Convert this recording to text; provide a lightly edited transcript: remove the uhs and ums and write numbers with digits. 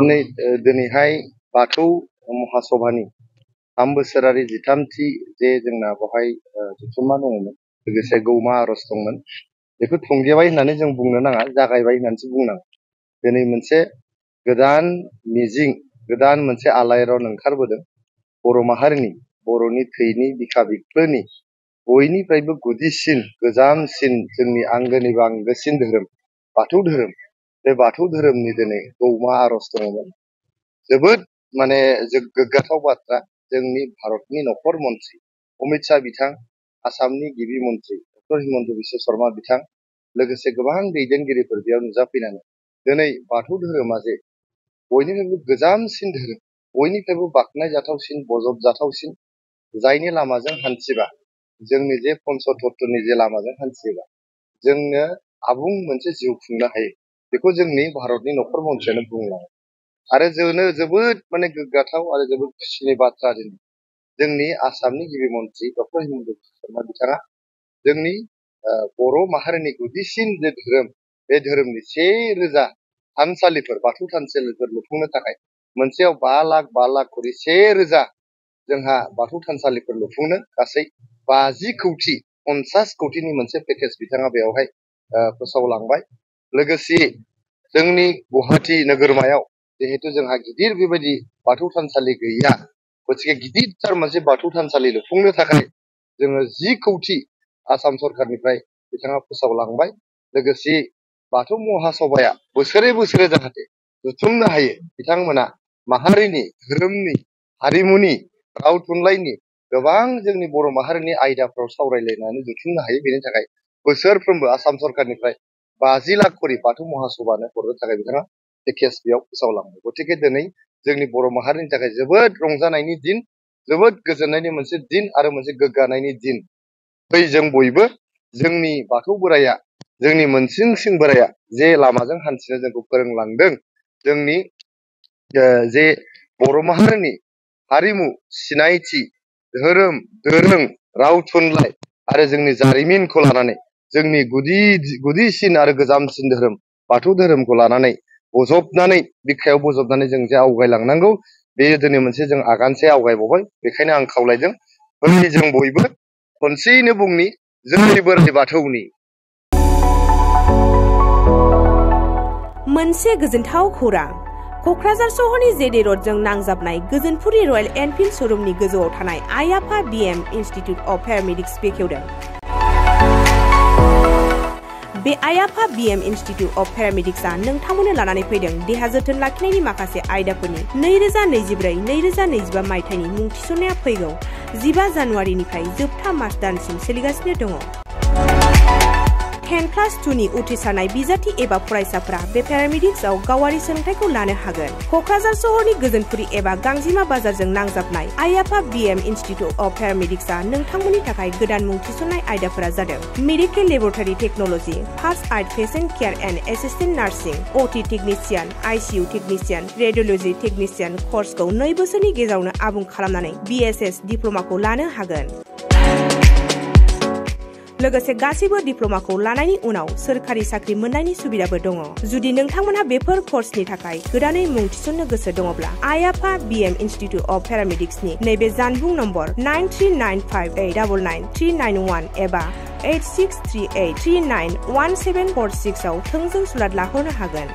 दिनैहाय बाथौ महासभानि 3 बोसोरारि 13थि जे जोंना बहाय जथुम्मा दंमोन लोगोसे गौमा आरज दंमोन बेखौ थुंगेबाय होननानै जों बुंनो नाङा जागायबाय होननानैसो बुंनांगौ। दिनै मोनसे गोदान मिजिं गोदान मोनसे आलायरन ओंखारबोदों बर' माहारिनि बर'नि थैनि बिखा बिख्लोनि बयनिफ्रायबो गुदिसिन गोजामसिन जोंनि आंगोनिबो आंगोसिन धोरोम बाथौ धोरोम। बे बाथौ धोरोमनि दिनै गौमा आरज दङमोन। जोबोद गोग्गाथाव बाथ्रा जोंनि भारतनि नखर मन्त्रि अमित शाह बिथां, आसामनि गिबि मन्त्रि डक्टर हिमन्त बिश्व शर्मा बिथां लोगोसे गोबां दैदेनगिरिफोर बेयाव नुजाफैनानै दिनै बाथौ धोरोमा जे बयनिफ्रायबो गोजामसिन धोरोम बयनिफ्रायबो बाख्नायजाथावसिन बजबजाथावसिन जायनि लामाजों हान्थिबा जोंनि जे पन्चतत्वनि जे लामाजों हान्थियोबा जोंनो आबुं मोनसे जिउ खुंनो हायो बेखौ जोंनि भारतनि नखर मन्थ्रियानो बुंलाङो। आरो जोंनो जोबोद गोग्गाथाव आरो जोबोद खुसिनि बाथ्रा दिनै जोंनि आसामनि गिबि मन्त्रि डक्टर हिमन्त बिश्व शर्मा बिथाङा जोंनि बर' माहारिनि गुदिसिन जे धोरोम बे धोरोमनि 1000 थानसालिफोर बाथौ थानसालिफोर लुफुंनो थाखाय मोनसेयाव 5 लाख खरि 1000 जोंहा बाथौ थानसालिफोर लुफुंनो गासै 50 कौटि 50 कौटिनि मोनसे पेकेज बिथाङा बेवहाय फोसावलांबाय। लोगोसे जोंनि गुवाहाटी नोगोरमायाव जिहेतु जोंहा गिदिर बेबायदि बाथौ थानसालि गैया गतिके गिदिरथार मोनसे बाथौ थानसालि लुफुंनो थाखाय जोङो 10 कौटि आसाम सरकारनिफ्राय बिथाङा फोसावलांबाय। लोगोसे बाथौ महासभाया बोसोरे बोसोरे जाहाथे जुथुमनो हायो बिथांमोना माहारिनि धोरोमनि हारिमुनि राव थुनलाइनि गोबां जोंनि बर' माहारिनि आयदाफ्राव सावरायलायनानै जुथुमनो हायो बेनि थाखाय बोसोरफ्रोमबो आसाम सरकारनिफ्राय 50 लाख करि बाथौ महासभानो हरनो थाखाय बिथाङा पेकेज बेयाव फोसावलांबाय। गतिके दिनै जोंनि बर' माहारिनि थाखाय जोबोद रंजानायनि दिन जोबोद गोजोननायनि मोनसे दिन आरो मोनसे गोग्गानायनि दिन। फै जों बयबो जोंनि बाथौ बोराइया जोंनि मोनसिं बोराइया जे लामाजों हान्थिनो जोंखौ फोरोंलांदों जोंनि जे बर' माहारिनि हारिमु सिनायथि धोरोम दोरों राव थुनलाइ आरो जोंनि जारिमिनखौ लानानै जोंनि गुदिसिन आरो गोजामसिन धोरोम बाथौ धोरोमखौ लानानै बजबनानै बिखायाव बजबनानै जों जे आवगायलांनांगौ बेयो दिनै मोनसे जों आगानसे आवगायबावबाय। बेखायनो आं खावलायदों फै जों बयबो खनसेयैनो बुंनि जोंनि बोराइ बाथौनि मोनसे गोजोनथाव खौरां। कक्राझार सहरनि जेडे रडजों नांजाबनाय गोजोनपुरि रयेल एनफिल्ड शोरूमनि गोजौआव थानाय आइ आफा BM इन्स्टिट्युट अफ पेरामेडिक्स बेखेवदों। बे आइ आफा BM इन्स्टिट्युट अफ पेरामेडिक्सआ नोंथांमोननो लानानै फैदों देहा जोथोन लाखिनायनि माखासे आयदाफोरनि 2024-2025 मायथाइनि मुं थिसननाया फैगौ 15 जानुवारिनिफ्राय जोबथा मार्च दानसिम सोलिगासिनो दङ। 10+2 नि उथ्रिसारनाय बिजाथि एबा फरायसाफोरा बे पेरामेडिक्सआव गावारि सोलोंथाइखौ लानो हागोन। कक्राझार सहरनि गोजोनपुरि एबा गांजिमा बाजारजों नांजाबनाय आइ आफा BM इन्स्टिट्युट अफ पेरामेडिक्सआ नोंथांमोननि थाखाय गोदान मुं थिसननाय आयदाफोरा जादों medical laboratory technology, first aid patient care and assistant nursing, OT technician, ICU technician, radiology technician कर्सखौ 2 बोसोरनि गेजेरावनो आबुं खालामनानै BSS डिप्ल'माखौ लानो हागोन। लोगोसे गासैबो डिप्ल'माखौ लानायनि उनाव सोरखारि साख्रि मोननायनि सुबिदाबो दङ। जुदि नोंथांमोनहा बेफोर कर्सनि थाखाय गोदानै मुं थिसननो गोसो दङब्ला आइ आफा BM इन्स्टिट्युट अफ पेरामेडिक्सनि नैबे जानबुं नम्बर 9395899391 एबा 8638391746 आव थोंजों सुलाद लाहरनो हागोन।